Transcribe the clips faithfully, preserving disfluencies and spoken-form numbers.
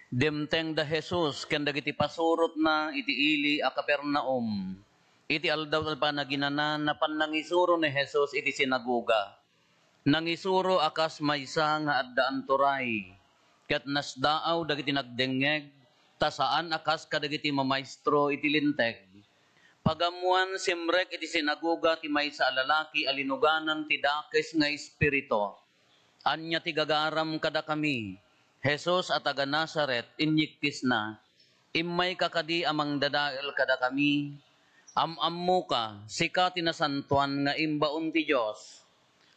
Dimteng da Jesus ken dagiti pasurotna iti ili a Capernaum. Iti aldaw ti Panaginana, napan nangisuro ni Jesus iti sinagoga. Nangisuro a kas maysa nga adda anturay, ket nasdaaw dagiti nagdengngeg, ta saan a kas kadagiti mamaestro iti Linteg. Pagammoan, simrek iti sinagoga ti maysa a lalaki a linuganan ti dakes nga espiritu. Ania ti gagaram kadakami, Jesus a taga Nazaret? Inyikkisna. Immayka kadi a mangdadael kadakami? Am-ammoka, sika ti nasantoan nga imbaon ti Dios.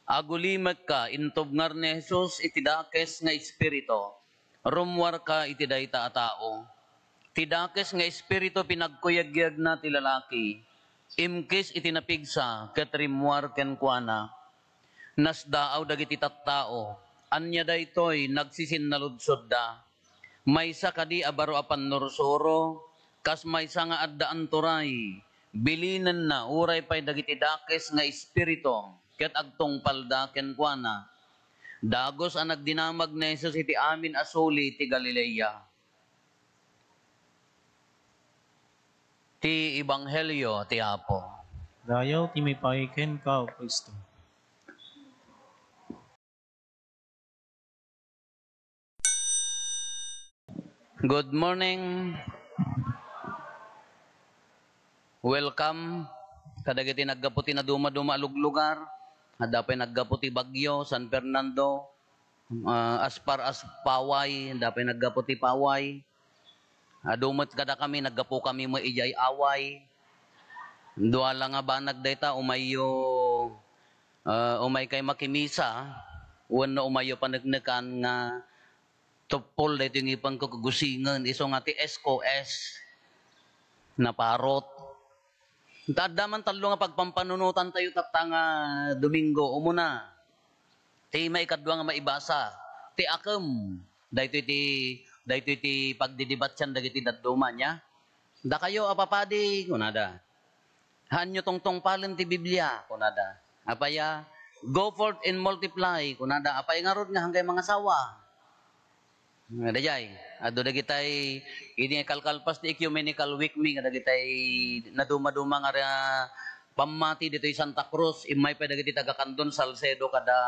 Agulimekka, intubngar ni Jesus iti dakes nga espiritu. Rummuarka iti dayta a tao. Ti dakes nga espiritu pinagkuyegyegna ti lalaki. Imkis iti napigsa ket rimmuar kenkuana. Nasdaaw dagiti tattao. Ania daytoy? Nagsisinnaludsoda. Maysa kadi a baro a pannursuro, kas maysa nga adda anturay, bilinenna uray pay dagiti dakes nga espiritu, ket agtungpalda kenkuana. Dagus a nagdinamag ni Jesus iti amin a suli ti Galilea. Ti Ebanghelio ti Apo. Dayaw ti maipaay kenka, O Cristo. Good morning. Welcome kadagiti naggapu ti nadumaduma a luglugar. Adda pay naggapu ti Baguio, San Fernando, ah, as far as Paway, adda pay naggapu ti Paway. Adu met kadakami, naggapu kami met idiay Away. Dua la nga banag dayta, umayyo, ah, umaykay makimisa, wenno umayyo paneknekan nga tuppol daytoy ngipenko ket gusingen, isu nga ti S K S, naparot. Ta adda man tallo nga pagpampanunotantayo tatta nga Domingo. Umuna, ti maikadua nga maibasa, ti akem. Daytoy ti, daytoy ti pagdidibatian dagiti dadduma, nia? "Dakayo a papadi," kunada, "haanyo tungtungpalen ti Biblia," kunada. Apay a, "Go forth and multiply," kunada. Apay ngarud nga hangkay mangasawa? Nga dayjay, adu dagitay, idi nga kalkalpas ti Ecumenical Week mi, nga dagitay nadumaduma nga ra-, pammati ditoy Santa Cruz, immay pay dagiti taga Candon, Salcedo, kada,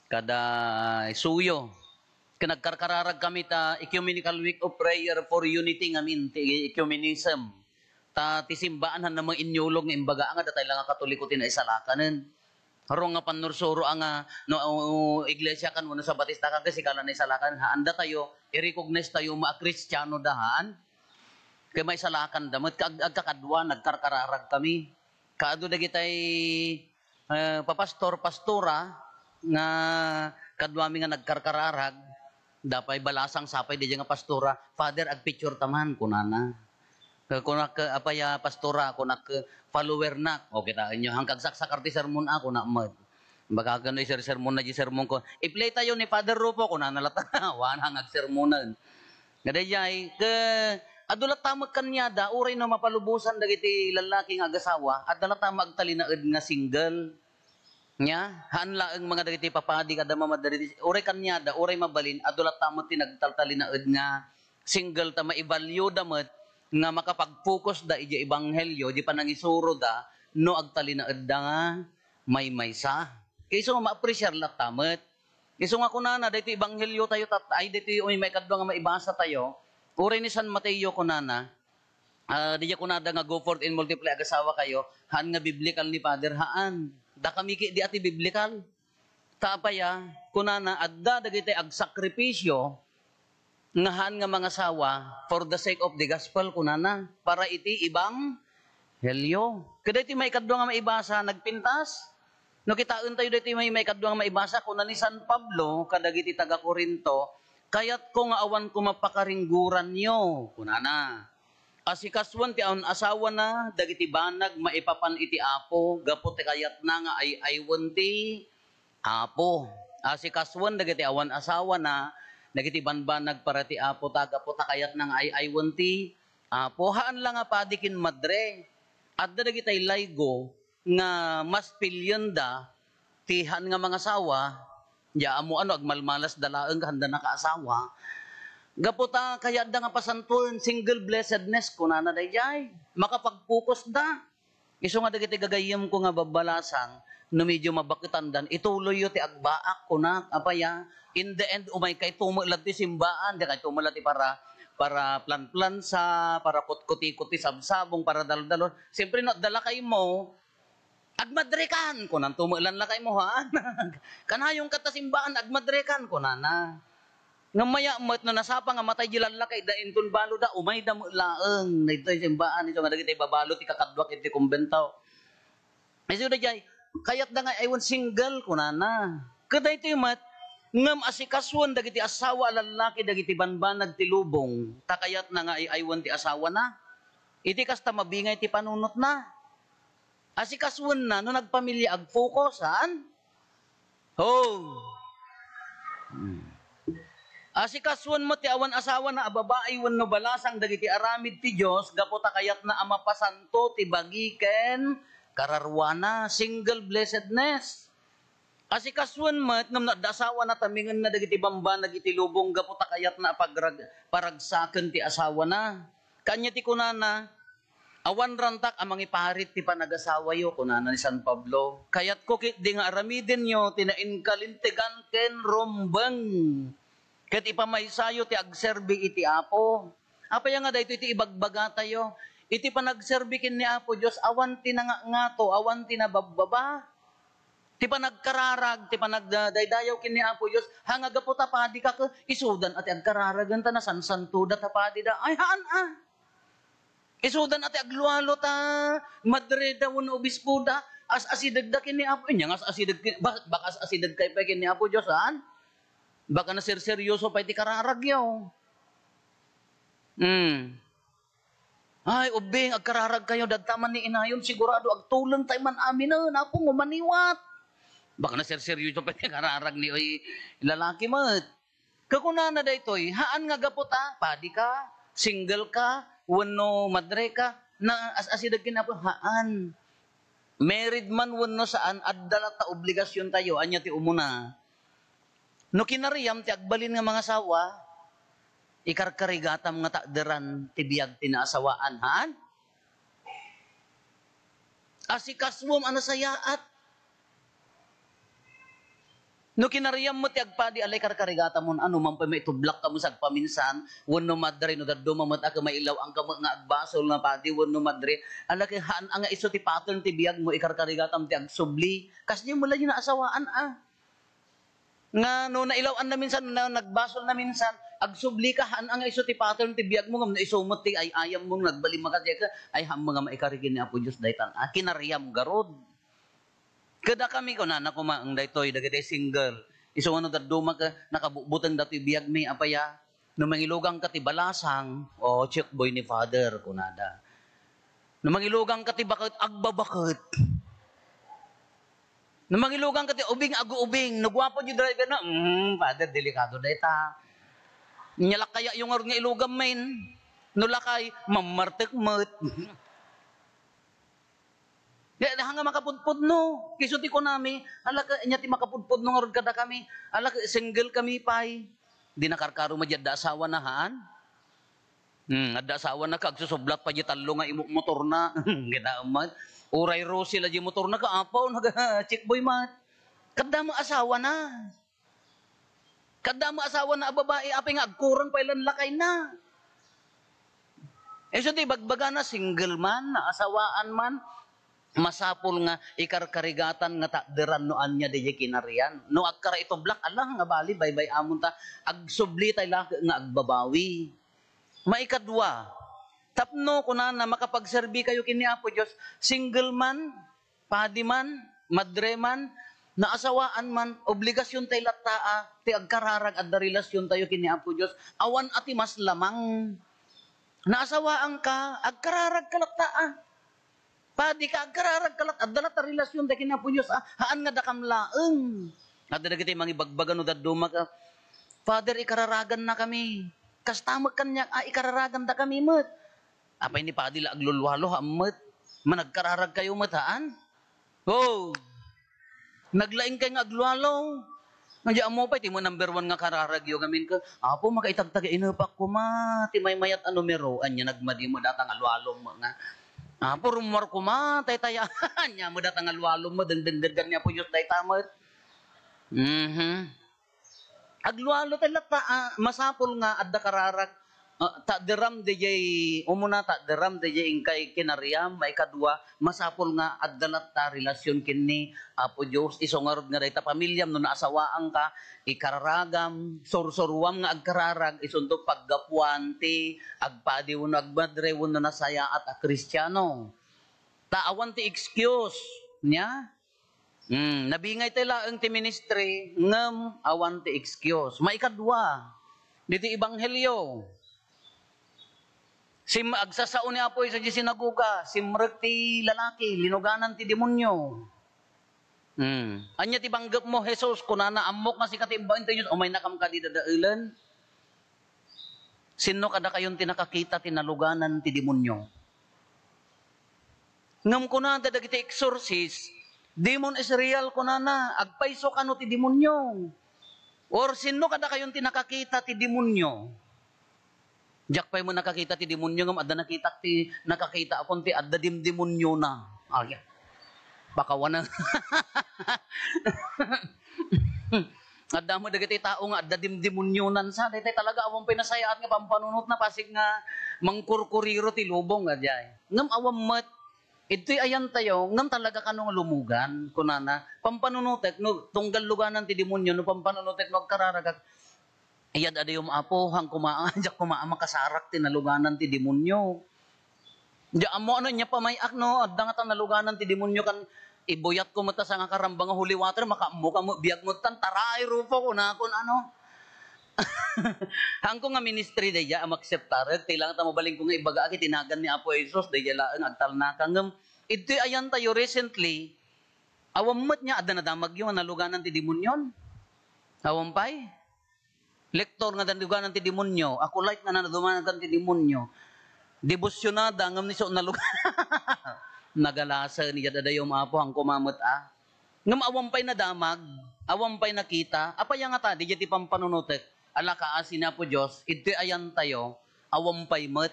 kada Suyo. Ken nagkarkararag kami ta Ecumenical Week of Prayer for Unity ngamin ti ecumenism. Ta ti simbaan, haan na met inyulog nga imbaga nga datay la nga Katoliko ti naisalakan. Harong nga pannursuro a nga, no, o, iglesia kan wenno Sabatista kan, ket sika la naisalakan, haan datayo, i-recognize tayo met a Kristiano da, haan? Ket maisalakan da met, ag-, agkakadua, nagkarkararag kami. Kaadu dagitay, eh, papastor, pastora, nga kaduami nga nagkarkararag, da pay balasang sapay daydiay nga pastora, "Father, agpicture ta man," kunana. Kunak, "Apay a pastora?" Kunak, "Follower nak." O, kitaenyo, hangkagsaksakar ti sermon a, kunak met. Baka ken no isersermonna di sermonko, "I-play tayo ni Father Rufo," kunana latta. Awan nga agsermonen. Nga dayjay, ke, adu latta met kaniada, uray no mapalubosan dagiti lallaki nga agasawa, adda latta met agtalinaed nga single. Nia, haan laeng mga dagiti papadi kada mamadda dagiti, uray kaniada, uray mabalin, adu latta met ti nagtaltalinaed nga single ta maibalyoda met nga makapag-focusda idiay ebanghelio, di panangisuroda no agtalinaedda nga maymaysa. Kayso nga ma-appreciar latta met. Isu nga kunana, daytoy ebanghelio tayo, tat-, ay, daytoy, uy, maikadua nga maibasa tayo. Uray ni San Mateo kunana, ah, daydiay kunada nga, "Go forth and multiply, agasawa kayo." Haan nga biblikal ni Father, haan. Dakami ketdi a ti biblikal. Ta apay a, kunana, adda dagiti agsakripisio nga haan nga mangasawa for the sake of the gospel, kunana, para iti ebanghelio. Ket daytoy maikadua nga maibasa, nagpintas. No kitaentayo daytoy may, maikadua nga maibasa, kuna ni San Pablo kadagiti taga-Corinto, "Kayatko nga awan koma pakaringgoranyo," kunana. Asikasuen ti awan asawana dagiti banag maipapan iti Apo gapu ti kayatna nga ay-aywen ti Apo. Asikasuen dagiti awan asawana dagiti banbanag para ti Apo ta gapu ta kayatna nga ay-aywen ti Apo. Haan la nga padi ken madre. Adda dagitay laygo nga mas pilienda ti haan nga mangasawa, ya ammo ano, agmalmalasda laeng, handa nakaasawa. Gapu ta kayatda nga pasantoen, single blessedness, kunana daydiay. Makapag-focus da. Isu nga dagiti gagayyemko nga babbalasang, no medyo mabaketandan, ituloyyo ti agbaak, kunak, apay a, in the end, umaykayto met latta ti simbaan, dikayto met latta ti para, para planplansa, para kutkutikot ti sabsabong, para daldalon. Siyempre, no, adda lakaymo, "Agmadrekan," kunanto met lan lakaymo, ha? "Kanayon kat ta simbaan, agmadrekan," kunana. Ngem mayat met no nasapa nga matay di lallaki, da inton balo da, umayda met laeng. Daytoy simbaan, isu nga dagiti babalo ti kakaduak iti kumbento. Isu daydiay, kayatda nga aywen single, kunana. Ket daytoy met, ngem asikasuen dagiti asawa a lallaki dagiti banbanag ti lubong, ta kayatna nga ay-aywen ti asawana. Iti kasta, mabingay ti panunotna. Asikasuenna no nagpamilia, agfocus, haan? Oh. Hmm. Asikasuen met ti awan asawana a babai wenno balasang dagiti aramid ti Dios gapu ta kayatna a mapasanto ti bagi ken kararuana, single blessedness. Asikasuen met ngem no adda asawana, tamingenna dagiti bambanag iti lubong gapu ta kayatna a pagrag-, paragsaken ti asawana. Kaanya ti kunana, "Awan rantak a mangiparit ti panagasawayo," kunana ni San Pablo. "Kayatko ketdi nga aramidenyo ti nainkalintegan ken rumbeng, ket ipamaysayo ti agserbi iti Apo." Apay nga daytoy ti ibagbagatayo? Iti panagserbi ken ni Apo Dios, awan ti nangangato, awan ti nababbaba. Ti panagkararag, ti panagdaydayaw ken ni Apo Dios, ha nga gapu ta padi ka, ke, isudan a ti agkararagen ta nasansantoda ta padi da. Ay, haan a. Isudan a ti aglualo ta madre da wenno obispo da, as-asideg da ken ni Apo. Anya nga as-asideg ken, ba-, baka as-asideg kay pay ken ni Apo Dios, haan? Baka naserseryoso pay ti kararagyo. Hmm. Ay, ubbing, agkararag kayo, dagta man ni inayon, sigurado agtuleng tay man aminen, Apo, nga umaniwat. Baka naserseryoso pay ti kararag ni, oy, lalaki met. Kakunana daytoy, haan nga gapu ta, padi ka, single ka, wenno madre ka, na as-asideg ken ni Apo, haan. Married man wenno saan, adda latta obligasion tayo. Ania ti umuna? No kinariam ti agbalin nga mangasawa, ikarkarigatam nga takderan ti biag ti naasawaan, haan? Asikasuem a nasayaat. No kinariam met ti agpadi, ala, ikarkarigatam, ano man pay maitublak kamo sa agpaminsan, wenno madre, no dadduma met a mailaw-an kamo nga agbasol nga padi wenno madre, ala, haan a nga isu ti pattern ti biag mo, ikarkarigatam ti agsubli. Kasdiay met la di naasawaan, a. Nga no nailaw-an na minsan, na nagbasol na minsan, agsubli ka, haan a nga isu ti pattern ti biag mo, ngem no isu met ti ay-ayam mo, nagbalin ka, ay, haan mo nga maikari ken ni Apo Dios daytan, a, kinariam garud. Kadakami, kunana koma, daytoy, dagiti single. Isu nga no dadduma ka, nakabutbuteng datoy biag mi, apay a, no mangilugang ka ti balasang, o, check boy ni Father, kunada. No mangilugang ka ti baket, agbabaket. No mangilugang ka ti ubing, aguubing. No guapo di driver na, "Mm, Father, delikado dayta." Nya, lakaya yo ngarud nga ilugam men. No lakay, mammartek met. Di, di nga makapudpudno. Isu ti kunami, ala ka, nya ti makapudpudno ngarud kadakami. Ala ka, single kami pay. Di nakarkaro met di adda asawa na, haan? Hmm, adda asawana ka, agsusublat pay di tallo nga imo-, motorna. Kitaem met. Uray Rosie la di motorna ka, apo, naga-check boy met. Kaddama asawana. Kaddama asawana a babai, apay nga agkurang pay lan lakayna. Isu ti ibagbagana, single man, naasawaan man, masapul nga ikarkarigatan nga takderan no ania diay kinarian. No agkaraitublak, ala nga bali, baybay-amon ta, agsubli tay laki nga agbabawi. Maikadua, tapno kunana, makapagserbi kayo ken ni Apo Dios, single man, padi man, madre man, naasawaan man, obligasion tay latta a ti agkararag, adda relasion tayo ken ni Apo Dios. Awan a ti mas lamang. Naasawaan ka, agkararag ka latta a. Padi ka, agkararag ka lat-, adda latta relasion tayo ken ni Apo Dios a, haan nga dakam laeng. Adda dagiti mangibagbaga no dadduma ka, "Father, ikararagan na kami." Kasta met kaniak a ikararagan da kami met. Apay ni padi la aglulualo, haan met. Managkararag kayo met, haan? Oh. Naglaing kay nga aglualo. Anya, ammo pay ti mo number one nga kararagyo ngamin ka, "Apo, makaitagtag inepak koma ti maymayat a numero." Anya, nagmadi mo data nga lualom mo nga, "Apo, rummuar koma, taytaya." Anya mo data nga lualom mo, dengdenggan ni Apo Dios dayta met. Mhm. Aglualo tay latta, ah, masapul nga adda kararag, ah, ta deram dayjay umuna, ta deram dayjay inkay kinariam, maikadua, masapul nga adda latta relasyon kenni Apo Dios. Isu ngarud nga dayta pamiliam no naasawaanka, ikararagam, sursuruam nga agkararag, isunto paggapuan ti agpadi wenno agmadre wenno nasayaat a Kristiano. Ta awan ti excuse, nya? Hmm, nabingay tay laeng ti ministry, ngem awan ti excuse. Maikadua, diti ebanghelio, sim-, agsasao ni Apo Jesus iti sinagoga, simrek ti lalaki, linuganan ti demonio. Hmm. Anya ti panggepmo, Jesus? Kunana, "Ammok nga sika ti imbaen ti Dios, umaynakam kadi dadaelen." Sinno kadakayon ti nakakita ti naluganan ti demonio? Ngem kunada dagiti exorcist, "Demon is real," kunana, "agpayso kano ti demonio." Or sinno kadakayon ti nakakita ti demonio? Diak pay met nakakita ti demonio, ngem adda nakitak ti nakakita akon ti adda dimdemoniona. Ay, pakawana. Adda met dagiti tao nga adda dimdemonionan sa, daytay talaga awan pay nasayaat nga pampanunotna, pasig nga mangkurkuriro ti lubong, adiay. Ngem awan met, itoy ayantayo, ngem talaga kano nga lumugan, kunana, pampanunotek, no, tunggal luganan ti demonio, no, pampanunotek, no, agkararagak, iyad-adayom, Apo, han koma, diak koma a makasarak ti naluganan ti demonio. Di ammo ano, nya pamay-ak no, adda nga ta naluganan ti demonio kan ibuyatko met ta sanga karamba nga holy water, makaammo ka met biag met tan, taray, rupo, kunakon, ano. Hanko nga ministry daydiay a makseptarek, ti lang ta mabalinko nga ibaga a ket inagan ni Apo Jesus, daydiay laeng agtalnaka. Ngem, idtoy ayantayo recently, awan met nya, adda nadamagyo nga naluganan ti demonion? Awan pay? Lektor nga naluganan ti demonio, acolyte nga naluganan ti demonio, debosyonada ngem ni isu naluganan. Nagalasen, iyad-adayom, Apo, han koma met a. Ngem awan pay nadamag, awan pay nakita. Apay a ngata, daydiay ti pampanunotek, ala kaasi ni Apo Dios, idtoy ayantayo, awan pay met.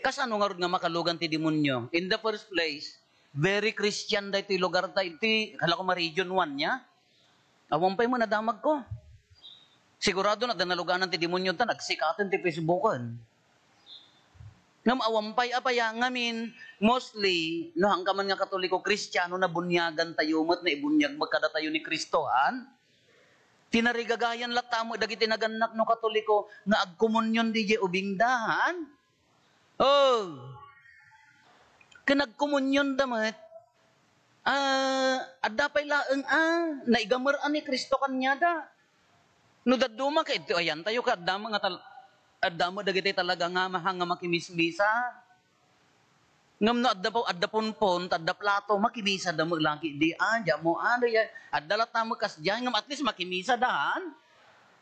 Kasano ngarud nga makalugan ti demonio? In the first place, very Christian daytoy lugar ta, iti, kala ko ma-region one nya. Awan pay met nadamagko. Sigurado no adda naluganan ti demonio ta, nagsikaten ti Facebooken. Ngem awan pay, apay a, ngamin, mostly, no, han ka man nga Katoliko, Kristiano, nabuniagan tayo met, naibuniag met kadatayo ni Kristo, han? Tinarigagayan latta met dagiti nagannak no Katoliko nga agkomunion daydiay ubingda, han? Oh. Ken agkomunionda met, ah, adda pay laeng a naigamer a ni Cristo kaniada. No dadduma ket iti ayantayo ket adda met nga tal-, adda met dagiti talaga nga mahang nga makimismisa. Ngem no adda pa, adda punpon, ta adda plato, makimisada met lagi di, ah, diak mo, ah, daydiay, adda latta met kasdiay, ngem at least makimisada, han?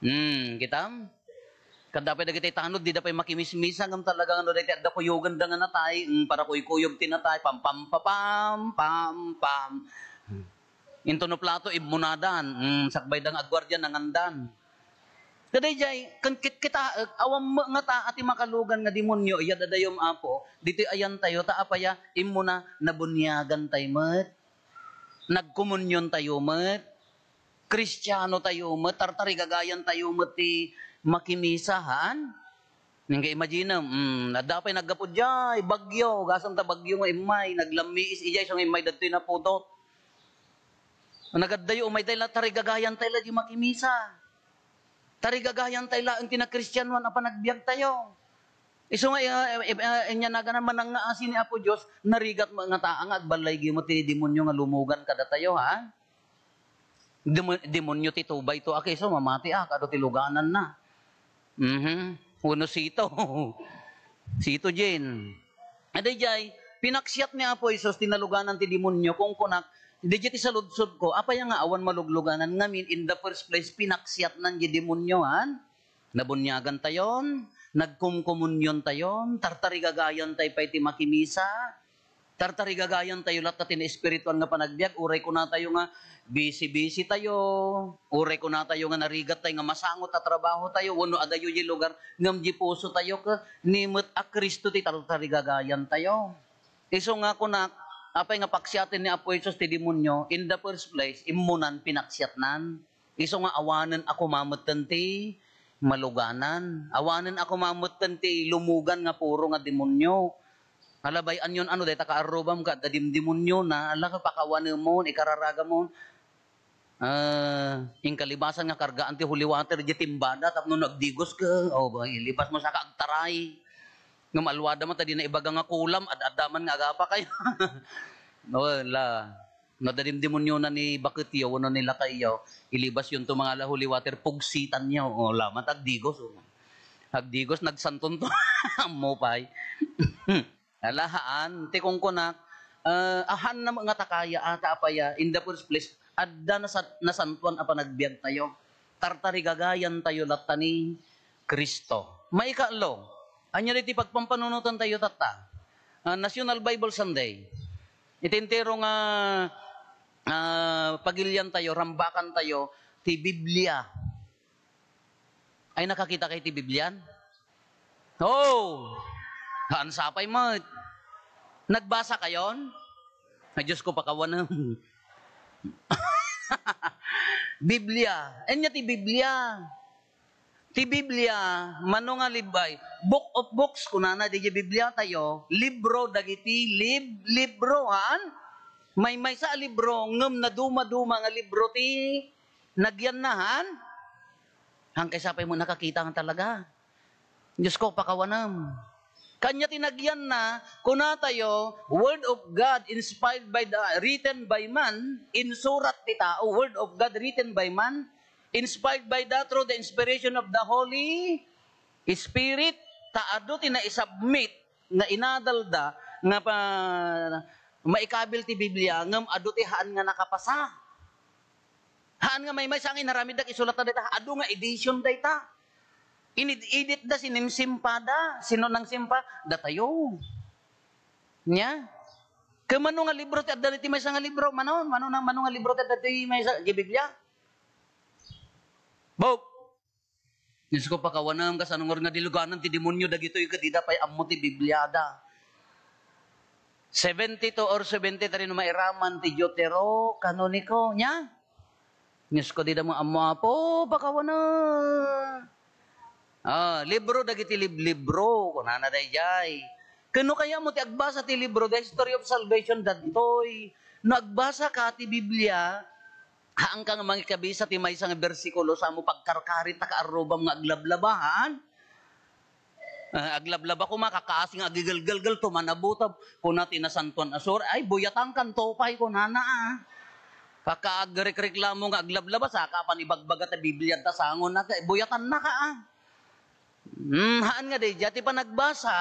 Hmm, kitam? Kadda pay dagiti tanod, dida pay makimismisa, ngem talaga nga no daytoy adda kuyogenda nga natay, mm, para kuykuyog ti natay, pam, pam, pa, pam, pam, pam. Into no plato, immunadan, mm, sakbayda nga agguardia, nangandan. Kadaydiay, ken kitkitaek, awan met ngata a ti makalugan nga demonio, iyad-adayom, Apo, ditoy ayantayo, ta apay a, immuna, nabuniagan tay met. Nagkomuniontayo met. Kristiano tayo met, tartarigagayan tayo met ti makimisa, han? Nga imagine, mm, adda pay naggapu diay, bagyo, gasam ta bagyo nga immay, naglammiis idiay, isu nga immay dadtoy napudot. Nagaddayo, umay tay la, tarigagayan tay la di makimisa. Tarigagayan tay laeng ti nakristianoan a panagbiagtayo. Isu nga, eh, eh, eh, inyanagan a manang nga asi ni Apo Dios, narigat met ngata nga agballaygi met ti demonio nga lumugan kadatayo, ha? Demo-, demonio ti tubay to, a, isu mamati, a, kado ti lugananna. Mhm. Wenno sito. Sito, Jane. Adaydiay, pinaksiat ni Apo Jesus ti naluganan ti demonio, kunkunak, daydiay ti saludsodko, apay nga awan malugluganan ngamin, in the first place, pinaksiatnan di demonio, han? Nabuniagan tayon, nagkumkomunion tayon, tartarigagayan tay pay ti makimisa. Tartarigagayan tayo latta ti naespirituan nga panagbiag, uray kunatayo nga busy-busy tayo, uray kunatayo nga narigat tayo nga masangot a trabaho tayo, wenno adayo diay lugar, ngem diay puso tayo ket ni met a Cristo ti tartarigagayan tayo. Isu nga kunak, apay nga paksiaten ni Apo Jesus ti demonio, in the first place, immunan pinaksiatnan. Isu nga awanen a koma metten ti maluganan. Awanen a koma metten ti lumugan nga puro nga demonio. Ala, bay-anyon, ano, dayta kaarrubam ket adda dimdemoniona. Ala, pakawanemon, ikararagamon. Ah, inkalibasan nga kargaan ti holy water diay timbada tapno no agdigos ka, o, ba, ilibas mo sa kaagtaray. Ngem alwada man ta dina ibaga nga kulam, ad-adda man nga agapakay. No, ala. No, adda dimdemoniona ni baketyo wenno ni lakayyo, ilibasyonto mangala holy water, pugsitanyo. O, ala man ta agdigos, o. Agdigos, nagsantonto. Ammo pay. Ala, haan, ti kunkunak, ah, ahanna met nga takaya, a, ta apay a, in the first place, adda nasa-, nasantoan a panagbiag tayo. Tartarigagayan tayo latta ni Cristo. Maikatlo, ania daytoy pagpampanunotan tayo tatta? Ah, National Bible Sunday. Iti entero nga, ah, pagilian tayo, rambakan tayo, ti Biblia. Ay, nakakita kayo ti Biblian? Oh! Haan sapay met. Nagbasa kayon? Ay, Diyos ko, pakawanem. Biblia. Ania ti Biblia? Ti Biblia, mano nga libbay? Book of books, kunana, di Biblia tayo, libro dagiti lib-, libro, haan? Maymaysa a libro, ngem naduma-duma nga libro ti nagyanna, haan? Hangkay sapay mo nakakita nga talaga. Diyos ko, pakawanem. Kanya ti nagyanna, kuna tayo, Word of God inspired by the, written by man, insurat ti tao, Word of God written by man, inspired by the, through the inspiration of the Holy Spirit, ta adu ti naisubmit nga inadalda nga pa, maikabil ti Biblia, ngem adu ti haan nga nakapasa. Haan nga maymaysa nga inaramidda ket isulatda dayta, adu nga edition dayta. Inid-editda, sinimsimpada. Sino nangsimpa? Datayo. Nia? Ket mano nga libro ti adda iti maysa nga libro? Mano, mano na, mano nga libro ti adda iti maysa, ti Biblia? Book. Diyos ko, pakawanem, kasano ngarud nga diluganan ti demonio dagitoy ket dida pay ammo ti Bibliada. Seventy-two or seventy-three no mairaman ti Deuterocanonico, nia? Diyos ko, dida mo ammo, Apo, pakawanem. Ah, libro dagiti liblibro, kunana daydiay. Ket no kayatmo ti agbasa ti libro, The History of Salvation, dagitoy. No agbasa ka ti Biblia, haanka nga mangikabisa ti maysa nga bersikulo, samo pagkarkarit ta kaarrubam nga aglablaba, haan? Ah, aglablaba koma, kakaasi nga agigelgelgel, tumanabutab, kuna ti Nasantoan a Surat, ay, buyatankan to pay, kunana, ah. Pagka agrekreklamo nga aglablaba, saka pan ibagbaga ta Biblia ta sangon na, buyatannaka, ah. Hmm, haan nga daydiay ti panagbasa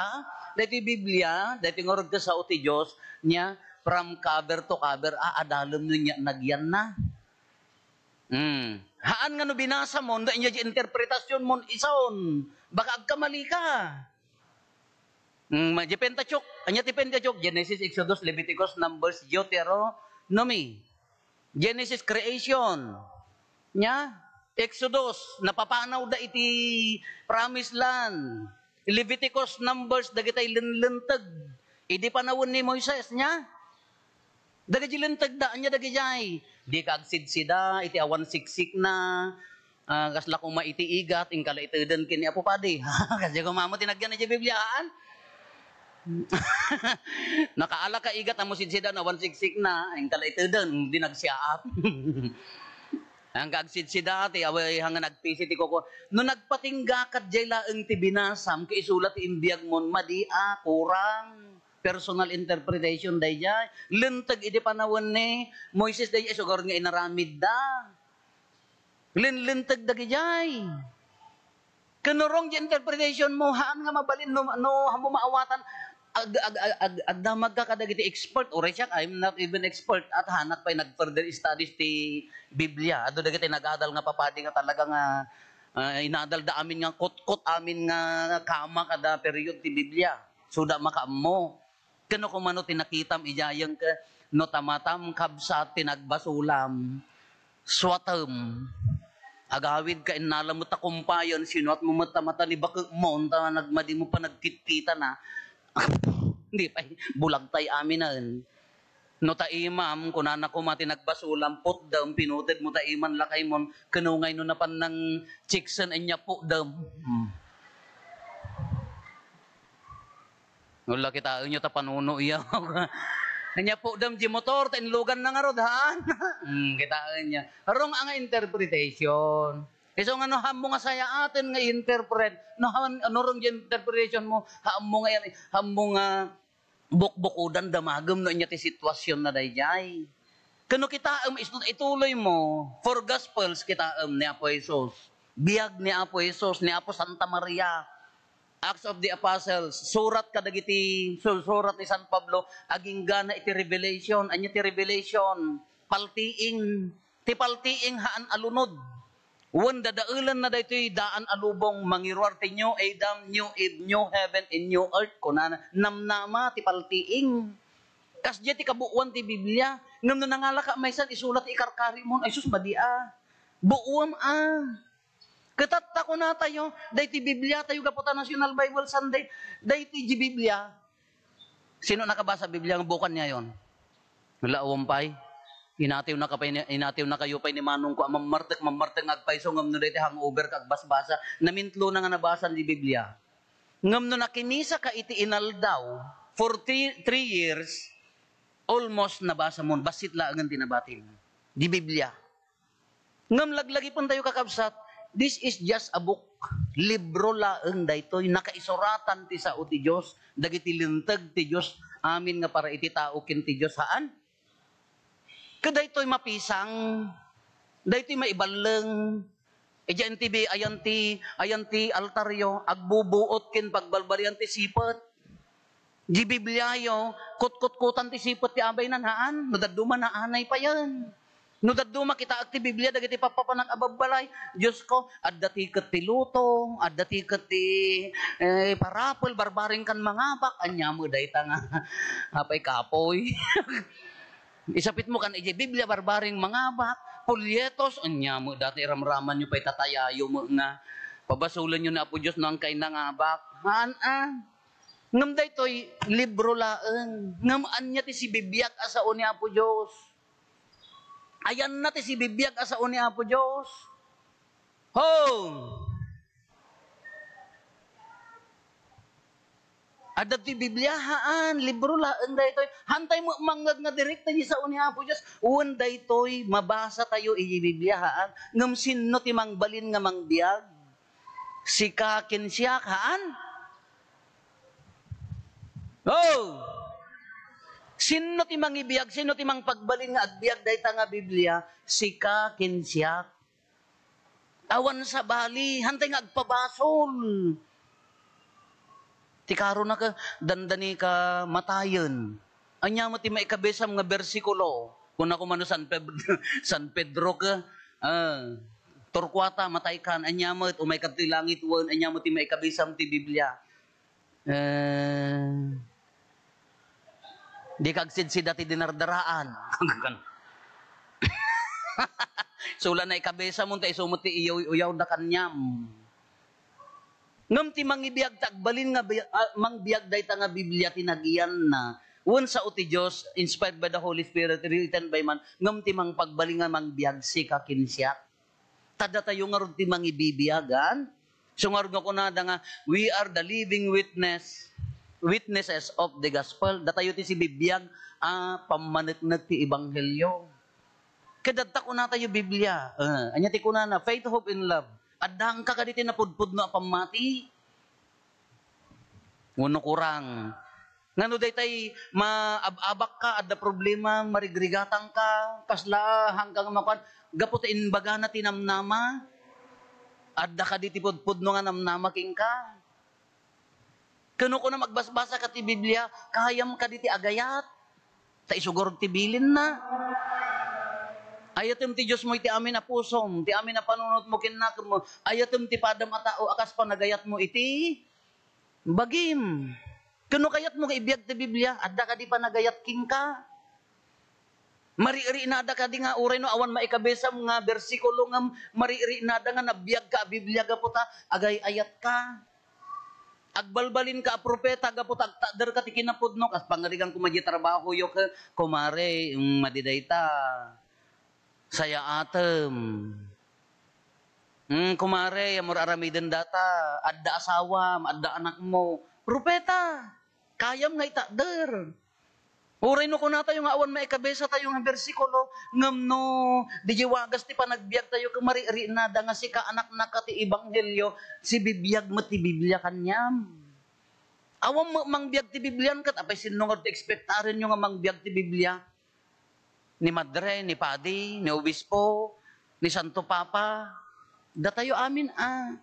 daytoy Biblia, daytoy nga urod ket sao ti Dios, nia, from cover to cover, a, adalem no nia nagyanna. Hmm. Haan nga no binasa mo, no ania di interpretasyon mon isaon, baka agkamali ka. Hmm, di Pentateuch, ania ti Pentateuch? Genesis, Exodus, Leviticus, Numbers, Deuteronomy. Genesis, creation. Nia? Exodus, napapanawda iti promised land. Leviticus, Numbers, dagitay lenlenteg idi panawen ni Moises, nia? Dagiti lentegda, ania dagidiay? Dika agsidsida iti awan siksikna, ah, kasla koma iti igat, inka la iteden ken ni Apo Padi. Kasdiay koma met ti nagyan iti Biblia, haan? Nakaala ka igat a mo sidsida no awan siksikna, inka la iteden, di nagsiaat. Inka agsidsida, ti awan nga nagpisi ti kuko. No nagpatingga ka, diay laeng ti binasam, ket isu la ti imbiagmon, madi a, kurang. Personal interpretation daydiay. Linteg idi panawen ni Moises daydiay, isu ngarud nga inaramidda. Linlinteg dagidiay. Ken no wrong di interpretation mo, haan nga mabalin no, no, haan mo maawatan, ag-, ag-, ag-, ag-, agdamagka kadagiti expert. Uray siak, I'm not even expert. At haanak pay nag-further studies ti Biblia. Adu dagiti nagadal nga papadi nga talaga nga, ah, inadalda amin nga kutkot amin nga kama kada period ti Biblia. Isuda makaammo. Ken no kumano ti nakitam idiay ket no ta matam kabsat ti nagbasulam, suatem. Agawid ka innala met ta kumpayen, sinuatmo met ta mata ni baketmo, ta nagmadi mo pa nagkitkita na. Di pay, bulagtay aminen. No ta imam, kunana koma ti nagbasulam, putdem, pinutedmo ta iman lakaymon, ken no ngayno napan nang chiksen, anya putdem. Hmm. Wala, kitaenyo ta panuno iya. Anya putdem di motor, ta inlugan na ngarud, ha? Hmm, kitaenyo. Rong nga interpretation. Isu nga no, hammo nga sayaaten nga i-interpret, no, han-, no, rong di interpretation mo, hammo nga yan, hammo nga bukbukodan damagem no anya ti situasion na daydiay. Ken no kitaem, isu-, ituloy mo, four Gospels kitaem ni Apo Jesus. Biag ni Apo Jesus, ni Apo Santa Maria. Acts of the Apostles, surat kadagiti, su-, surat ni San Pablo, aginggana iti Revelation. Anya ti Revelation? Paltiing. Ti paltiing haan a lunod. Wen dadaelanna daytoy daan a lubong, mangiruar ti new Adam, new Eve, new heaven, and new earth. Kunana, namnama ti paltiing. Kasdiay ti kabuoan ti Biblia. Ngem no nangalaka maysan, isulat ti ikarkarimon, ay sus, madi a. Buoam a. Ket ta kunatayo, daytoy Biblia tayo gapu ta National Bible Sunday, daytoy di Biblia. Sino nakabasa Biblia nga bukan niya yon? Wala, awan pay. Inatiw na ka pay ni, inatiw na kayo pay ni manong ko a mammartek, mammartek nga agpayso ngem no daytoy hangover ka agbasbasa. Namintlo na nga nabasa di Biblia. Ngem no nakimisa ka iti inaldaw for three, three years, almost nabasa mo, bassit laengen ti nabatim. Di Biblia. Ngem laglagipentayo, kakabsat, this is just a book. Libro laeng daytoy, nakaisuratan ti sao ti Dios, dagiti linteg ti Dios, amin nga para iti tao ken ti Dios, haan? Ket daytoy mapisang, daytoy maiballeng, idiay ti bi-, ayan ti, ayan ti altaryo, agbubuot ken pagbalbalian ti sipet. Di Bibliayo, kutkutkutan ti sipet ti abaynan, haan? No dadduma, naanay payen. No dadduma, kitaek ti Biblia dagiti pappapanak a babbalay. Diosko, adda ti ket ti luto, adda ti ket ti, eh, parapel, barbareng kan mangabak. Ania met dayta nga, apay kapoy. Isapitmo kan idiay Biblia, barbareng mangabak, polyetos. Ania met dayta, iramramanyo pay, tatayayo met nga pabasolenyo ni Apo Dios no ankay nangabak. Haan a. Ngem daytoy libro laeng. Ngem ania ti sibibiag a sao ni Apo Dios? Ayanna ti sibibiag a sao ni Apo Dios? Ho! Adda ti Biblia, haan, libro laeng daytoy. Haantay met mangngeg nga direkta ti sao ni Apo Dios. Wen daytoy, mabasa tayo iti Biblia, haan. Ngem sinno ti mangbalin nga mangbiag? Sika ken siak, haan? Oh! Sinno ti mangibiag? Sinno ti mangpagbalin nga agbiag dayta nga Biblia? Sika ken siak. Awan sabali, haantay nga agpabasol. Ti karona ka, dandani ka matayen. Ania met ti maikabisam nga bersikulo? Kuna ko mano San Ped-, San Pedro ka, ah, Torquata, matay kan. Ania met, umay kadtoy langit wen, ania met ti maikabisam ti Biblia? Eh, di ka agsidsida ti dinardaraan. Sula na ikabisa mo, ta isu met ti iyaw-, iyawda kaniam. Ngem ti mangibiag ta agbalin nga bi-, ah, mangbiag dayta nga Biblia ti nagiyanna. Wen sao ti Dios, inspired by the Holy Spirit, written by man, ngem ti mangpagbalin nga mangbiag sika ken siak. Ta datayo ngarud ti mangibibiagan. So ngarud nga kunada nga, "We are the living witness, witnesses of the gospel." Datayo ti sibibiag a pammaneknek ti ebanghelio. Ket adda kunatayo Biblia. Eh, ania ti kunana? Faith, hope, and love. Adda kenka kadi ti napudpudno a pammati? Wenno kurang? Ngano daytay maab-abak ka, adda problema, marigrigatang ka, kasla haanka nga makuan, gapu ta imbagana ti namnama? Adda kadi ti pudpudno nga namnama kenka? Ken no kunam agbasbasa ka ti Biblia, kayam kadi ti agayat? Ta isu ngarud ti bilinna. Ayatem ti Diosmo iti amin a pusom, ti amin a panunotmo ken nakemmo. Ayatem ti padam a tao a kas panagayatmo iti bagim. Tapno kayatmo nga ibiag ti Biblia, adda kadi panagayat kenka? Maririinada kadi nga uray no awan maikabesam nga bersikulo ngem maririinada nga nabiagka a Biblia gapu ta agay-ayatka? Agbalbalinka a propeta gapu ta agtakderka ti kinapudno, kas pangarigan koma diay trabahoyo ket, "Kumare, mm, madi dayta. Sayaatem. Mm, kumare, ammom aramiden data. Adda asawam, adda anakmo." Propeta, kayam nga itakder. Uray no kunatayo nga awan maikabesatayo nga bersikulo, ngem no diay wagas ti panagbiagtayo ket maririinada nga sika anaknak ti ebanghelio, sibibiag met ti Biblia kaniam. Awan met mangbiag ti Bibliam ket apay, sinno ngarud ti ekspektarenyo nga mangbiag ti Biblia? Ni madre, ni padi, ni obispo, ni Santo Papa, datayo amin a.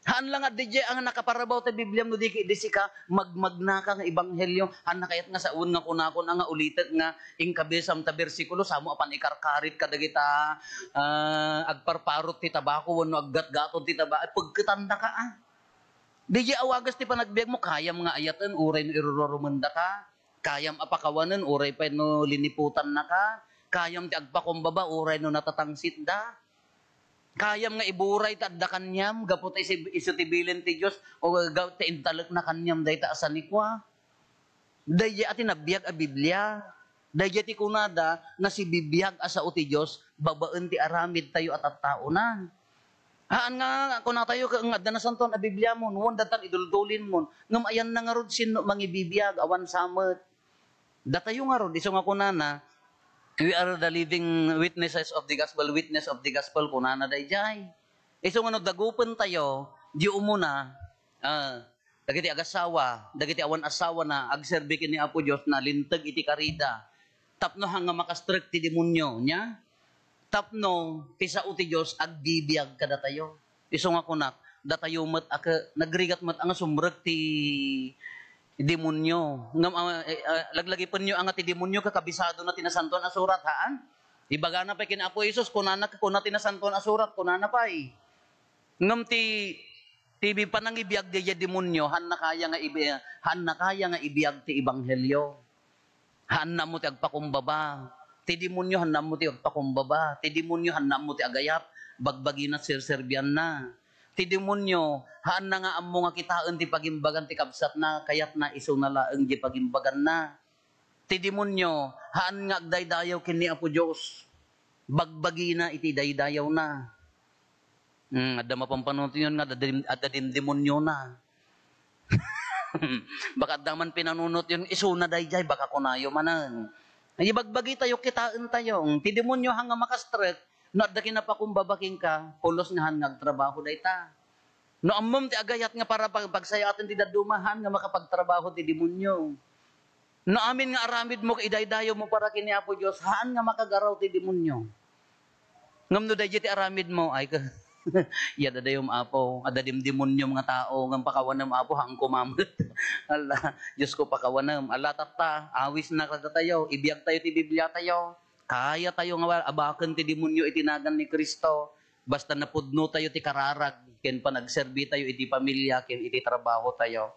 Haan la nga diay a nakaparabaw ti Bibliam no di ket idi sika magmagnaka nga ebanghelio. Haan na kayat nga sawen nga kunakon a nga ulitek nga inkabesam ta bersikulo, samo a panikarkarit kadagita, ah, agparparot ti tabako wenno aggatgatod ti tabako. Ay, pegketandaka a. Diay a wagas ti panagbiagmo, kayam nga ayaten uray no irururumendaka. Kayam a pakawanen uray pay no liniputannaka. Kayam ti agpakumbaba uray no natatangsitda. Kayam nga iburay ti adda kaniam gapu ta isi-, isu ti bilin ti Dios o ga-, ti intalekna kaniam dayta a sanikua. Daydiay a ti nabiag a Biblia. Daydiay ti kunada nga sibibiag a sao ti Dios babaen ti aramidtayo a tattaona. Haan nga kunatayo ket nga adda nasantoan a Bibliamon, wen dattan iduldulinmon, ngem ayanna ngarud sinno mangibibiag, awan sa met. Datayo ngarud, isu nga kunana, "We are the living witnesses of the gospel, witness of the gospel," kunana daydiay. Isu nga no dagupentayo, di umuna, ah, dagiti agasawa, dagiti awan asawana, agserbi ken ni Apo Dios, nalinteg iti karida. Tapno haan nga makastrek ti demonio, nia? Tapno ti sao ti Dios agbibiag kadatayo. Isu nga kunak, datayo met a ke-, nagrigat met a nga sumrek ti demonio. Ngem, ah, eh, ah, laglagipenyo a nga ti demonio kakabisadona ti Nasantoan a Surat, haan? Ibagana pay ken Apo Jesus, kunana, kuna ti Nasantoan a Surat, kunana pay. Ngem ti, ti bi-, panangibiag daydiay demonio, haanna kaya nga ibi-, haanna kaya nga ibiag ti ebanghelio. Haanna ammo ti agpakumbaba. Ti demonio, haanna ammo ti agpakumbaba. Ti demonio, haanna ammo ti agayat. Bagbagina, serserbianna. Ti demonio, haanna nga ammo nga kitaen ti pagimbagan ti kabsatna, kayatna isuna laeng diay pagimbaganna. Ti demonio, haan nga agdaydayaw ken ni Apo Dios. Bagbagina iti daydayawna. Hmm, adda mapanpanunotyon nga adda dim-, adda dimdemoniona. Baka adda man pinanunotyon, isuna daydiay, baka kunayo manen. Ibagbagitayo, kitaentayo. Hmm, ti demonio haan nga makastrek, no adda kinapakumbaba kenka, pulos nga haan nga agtrabaho dayta. No ammom ti agayat nga para pag-, pagsayaaten ti dadduma, haan nga makapagtrabaho ti demonio. No amin nga aramidmo ket idaydayawmo para ken ni Apo Dios, haan nga makagaraw ti demonio. Ngem no daydiay ti aramidmo, ay ka, ya dadayom, Apo, adda dimdemoniom nga tao, ngem pakawanem, Apo, haan koma met. Ala, Dios ko, pakawanem. Ala, tatta, awisna kadatayo, ibiagtayo ti Bibliatayo. Kayatayo nga abaken ti demonio iti nagan ni Cristo. Basta napudnotayo ti kararag ken panagserbitayo iti pamilya ken iti trabahotayo.